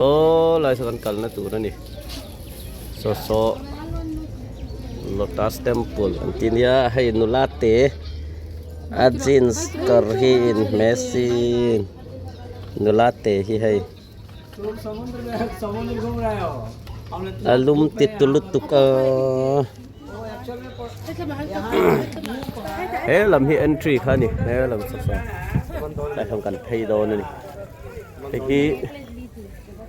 Aw lai saw kan kalna tur a ni saw saw lotus temple an ti nia hei nula te a jeans kawr hi inhmeh sin nula te hi hei a lum ti tu lutuk a he lam hi entry kha a ni he lam saw saw tlai hian kan phei dawn a ni. Hei hi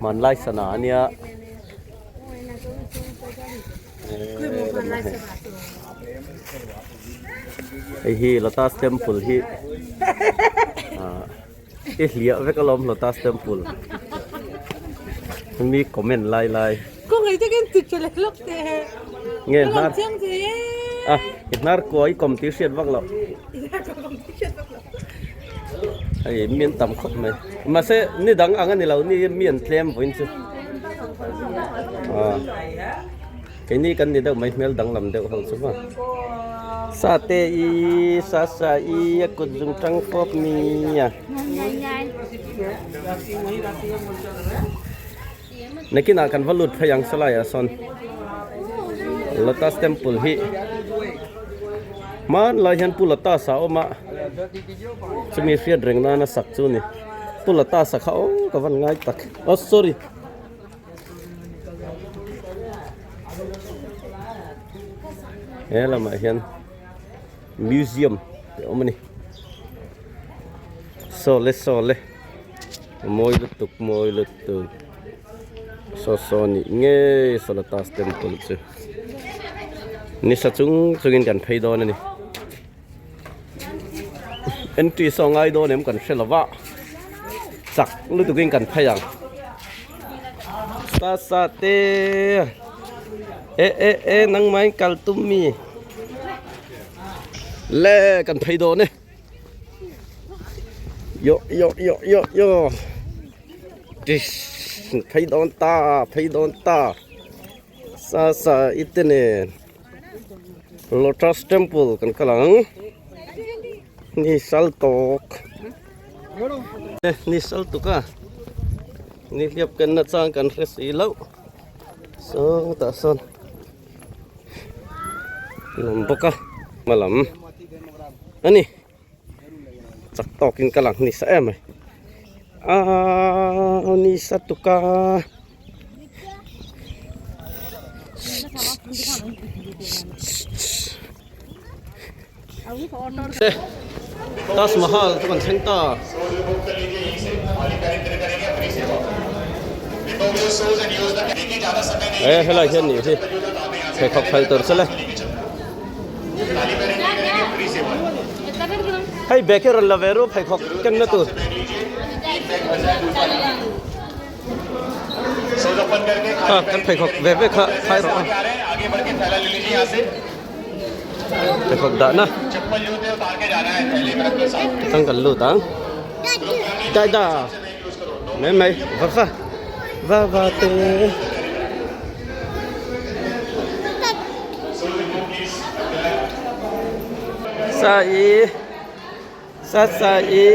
hmanlai sana a nia hei hi lotus temple hi ah i hliah vek alawm lotus temple mi comment lai lai nge hnar a i hnar kuai kawm tih hriat vak loh. Hei mi an tam khawp mai mahse ni dang ang a ni lo ni mi an tlem vawiin chu ah keini kan ni deuh mai hmel danglam deuh ho chu maw sa te i sa sa i a kut zung tang fawp mi a nakinah kan va lut phei ang salai ah sawn lotus temple hi hmanlai hian pu lotus a awm a chumi hriat reng nana sak chu a ni pu lotus a kha aw ka van ngai tak oh sorry he lamah hian museum te awm a ni saw le saw le. Mawi lutuk mawi lutuk saw saw nih ngei Solotas temple chu nisa chung chungin kan phei dawn a ni entry saw ngai dawn em kan hre lo va chak lutukin kan phei ang sa sa te e e e nangmah in kal tum mi le kan phei dawn e. Yo yo yo yo yo phei dawn ta phei dawn ta sa sa i te nen lotus temple kan kal ang ni sal tawk ni sal tuk a ni hliap ken na chang kan hre si loh saw tah sawn. Nuam bawk a hma lam a ni chak tawkin ka lang nisa em mai aaa nisa tuk a Taj Mahal chu kan thleng ta. E helai hian nih hi pheikhawk phel tur chu le. Hei bag hi rawn la ve ru pheikhawk ken na tur. Kha kan pheikhawk ve ve kha khai rawh a. Pheikhawk dahna atang kan lut ang dada mai mai va va va va te sa i sa sa i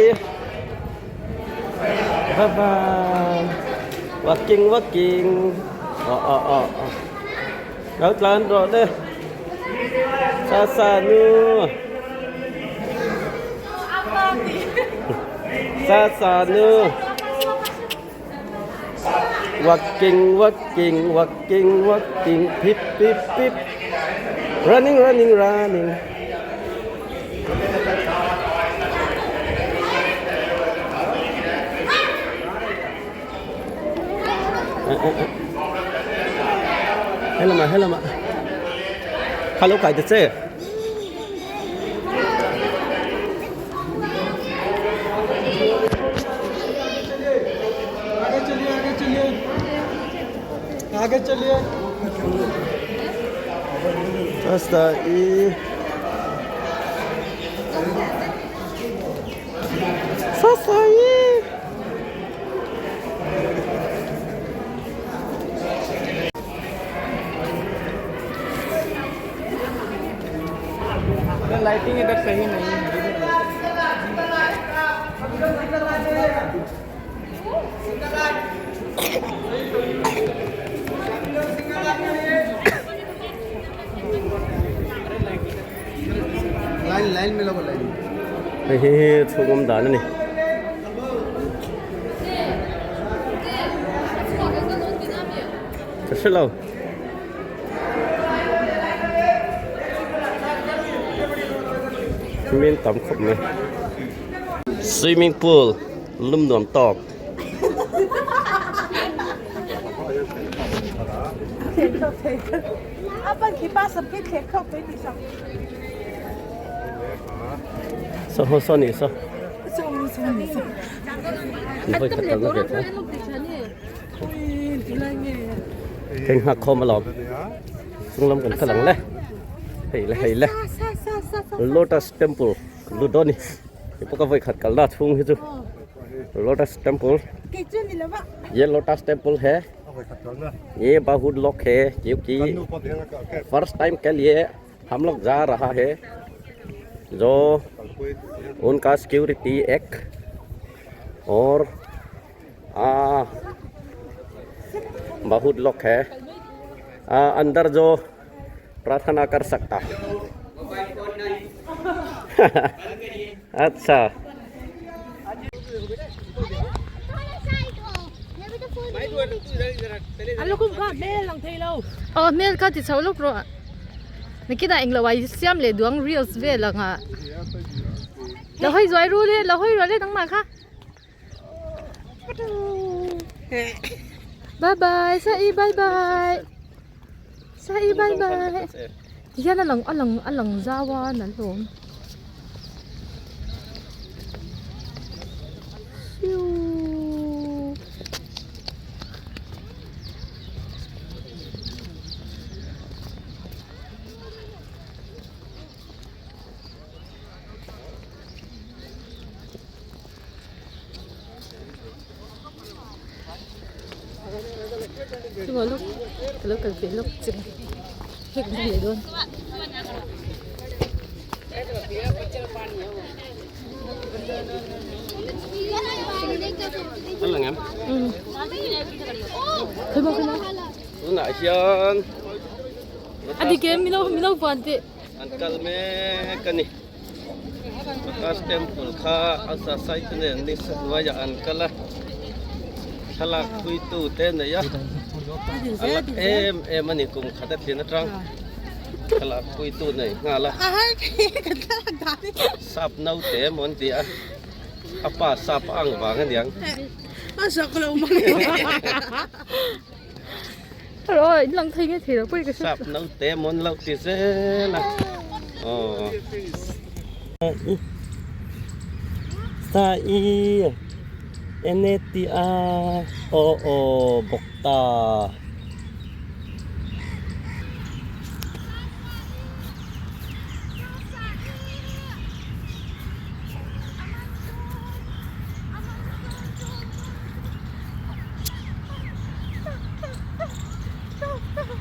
va va walking walking ờ ờ ờ ờ lo tlan rawh le sa sa nu sa sa nu walking walking walking walking pip pip pip running running running Helamah helamah kha lo kai ta che. Rasta i Sasa i Lighting इधर सही नहीं है। Hei hi chhung awm dan a ni. Ka hre lo. Min tam khawp mai. Swimming pool lum nuam tawk. Saw ho saw ni saw. Voi khat kal na ve tho. Keng hak khawm alawm. Chung lam kan kal ang le. Hei le hei le. Lotus Temple lut dawn ni. Hei pawh ka voi khat kal na chhung hi chu. Lotus Temple. Ye Lotus Temple he. Ye bahut lok he kyunki first time ke liye hum log ja raha he jo unka security ek aur a bahut log he andar jo prarthana kar sakta acha. Aw hmel kha ti chho lawk rawh nakinah englo ah i siam leh duang reels vel ang ah lo hawi zuai ru le lo hawi rual le nangmah kha. Bye bye Sai bye bye Sai bye bye ti hian a lang a lang a lang zau a nalh hlawm Siuuu. Chunga lawk ka lo kal ve lawk che hek na leh dawn. Tunah hian A dik em milo milo vuan teh. An kal mek a ni. Lotus temple kha a sa side nen nisa hnuaiah an kal a thlalak pui tu te a nei a a lak em em a ni kum khat a thlen atang thlalak pui tu nei nghal a sap naute emaw an ti a a pa sap a ang vang a niang. Sap naute mawn loh ti zel a aw. Sa i N A T A aw aw bawk ta.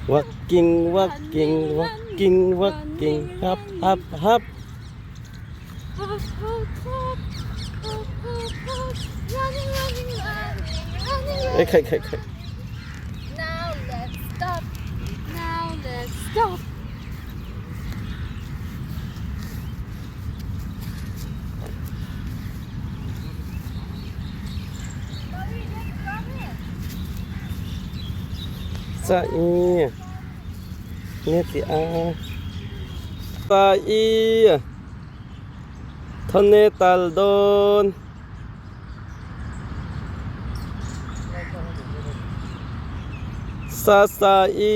Walking walking walking walking hop hop hop. Ei khai khai khai. Now let's stop. Now let's stop. Sa i nge ti a sa i thane tal dawn sa sa i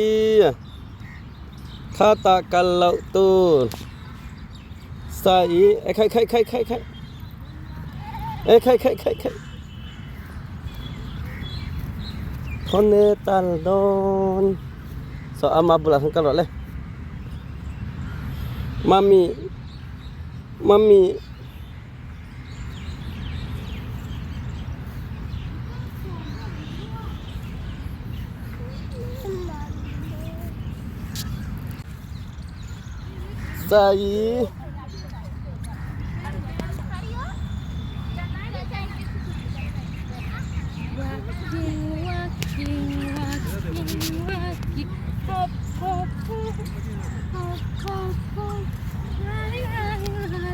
kha tah kal loh tur. Sa i e khai khai khai khai khai e khai khai khai khai thone tal dawn saw ama bulah hian kal rawh le mummy mummy. Sai.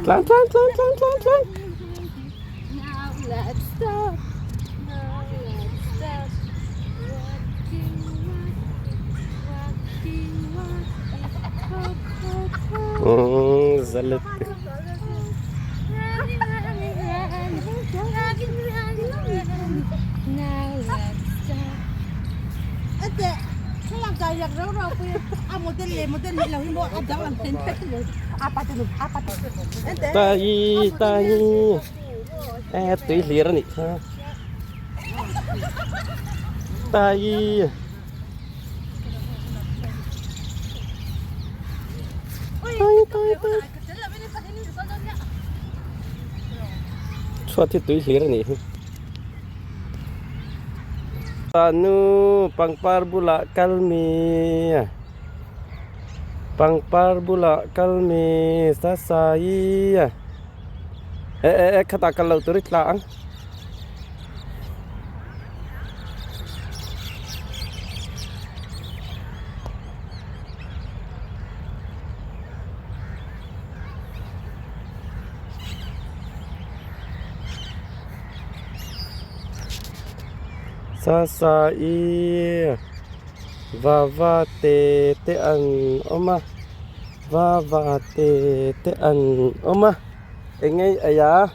Tlan tlan tlan tlan tlan tlan. Umm zalet. Tai tai e tui hlir a nih kha tai tai tai tai chhuat hi tui hlir a nih hi nu pangpar bulah kal mi pangpar bulah kal mi sasaii e e e khatah kal loh tur i tla ang. Sa sa i va va te te an awm a va va te te an awm a eng nge ei a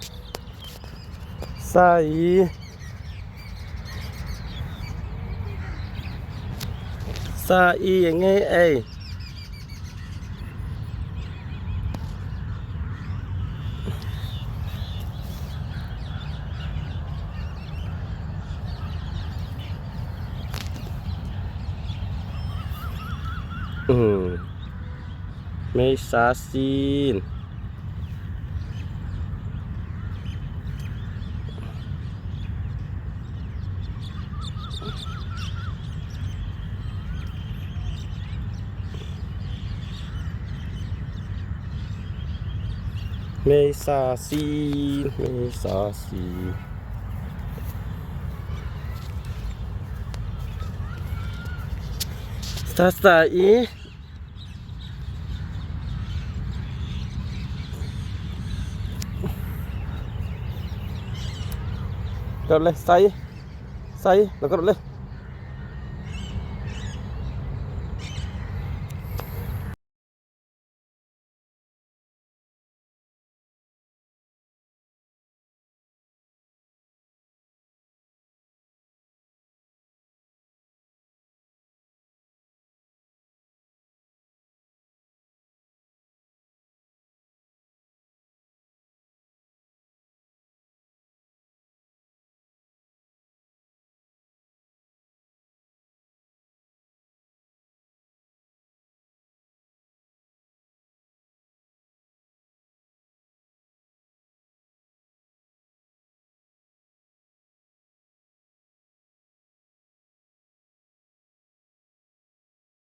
sa i sa i eng nge ei. Umm hmeisa sin. Hmeisa sin hmeisa sin. Sasa i. Kau le sai sai lo kau le.